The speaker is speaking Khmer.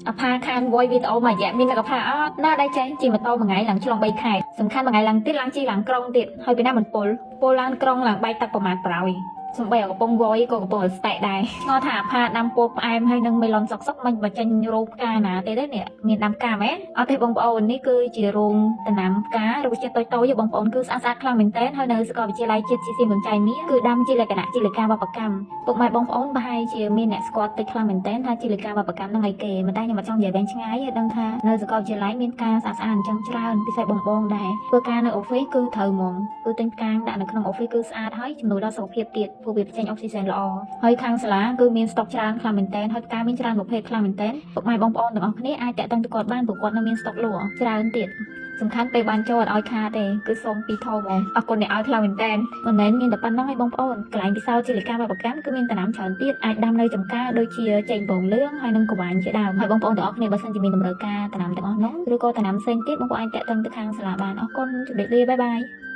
អាផាខានវយវីដេអូមួយរយៈមានលកផាអត់ណាដៃចេះជិះម៉ូតូមួយថ្ងៃឡើងឆ្លង3ខែសំខាន់មួយថ្ងៃឡើងទៀតឡើងជិះឡើងក្រុងទៀតហើយពីណាមិនពុលពុលឡើងក្រុងឡើងបែកទឹកប្រមាថប្រោយសំបីកំពង់វយក៏កំពុងស្តែដែរឆ្ងល់ថាអាផាដាំពោតផ្អែមហើយនឹងមេឡុនសុកសុកមិនបញ្ចេញរូបផ្កាណាទេទេនេះមានដាំផ្កាមែនអត់ទេបងប្អូននេះគឺជារោងដំណាំផ្ការុក្ខជាតិតូចៗបងប្អូនគឺស្អាតស្អាតខ្លាំងមែនតើហើយនៅសាកលវិទ្យាល័យជាតិជាស៊ីមចៃមាគឺដាំជាលក្ខណៈជាលិកាវប្បកម្មពុកម៉ែបងប្អូនប្រហែលជាមានអ្នកស្គាល់តិចខ្លាំងមែនតើថាជាលិកាវប្បកម្មនឹងអីគេមិនតែខ្ញុំអត់ចង់និយាយវែងឆ្ងាយទេដឹងថានៅសាកលវិទ្យាល័យមានការស្អាតស្អាតអញ្ចឹងច្រើនពិសេសបងបងដែរធ្វើការនៅ office គឺត្រូវហ្មងគឺទិញផ្កាដាក់នៅក្នុង office គឺស្អាតហើយជំនួយដល់សុខភាពទៀតព្រោះវាបញ្ចេញអុកស៊ីសែនល្អហើយខាងសាលាគឺមានស្តុកច្រើនខ្លាំងមែនតើហើយផ្កាមានច្រើនប្រភេទខ្លាំងមែនតើពុកម៉ែបងប្អូនទាំងអស់គ្នាអាចតាក់ទងទៅគាត់បានព្រោះគាត់នៅមានស្តុកលក់ច្រើនទៀតសំខាន់ពេលបានចូលអត់ឲ្យខាទេគឺសុំពីធហ្មងអរគុណអ្នកឲ្យខ្លាំងមែនតើមិនមែនមានតែប៉ុណ្្នឹងឯងបងប្អូនកន្លែងពិសោធន៍ជាលិកាវប្បកម្មគឺមានតំណាំច្រើនទៀតអាចដាំនៅចំការដូចជាចេកបងលឿងហើយនិងកវ៉ាញជាដើមហើយបងប្អូនទាំងអស់គ្នាបើសិនជាមានតម្រូវការតំណាំទាំងអស់នោះឬក៏តំណាំផ្សេងទៀតបងប្អូនអាចតាក់ទងទៅខាងសាលាបានអរគុណជម្រាបលា bye bye.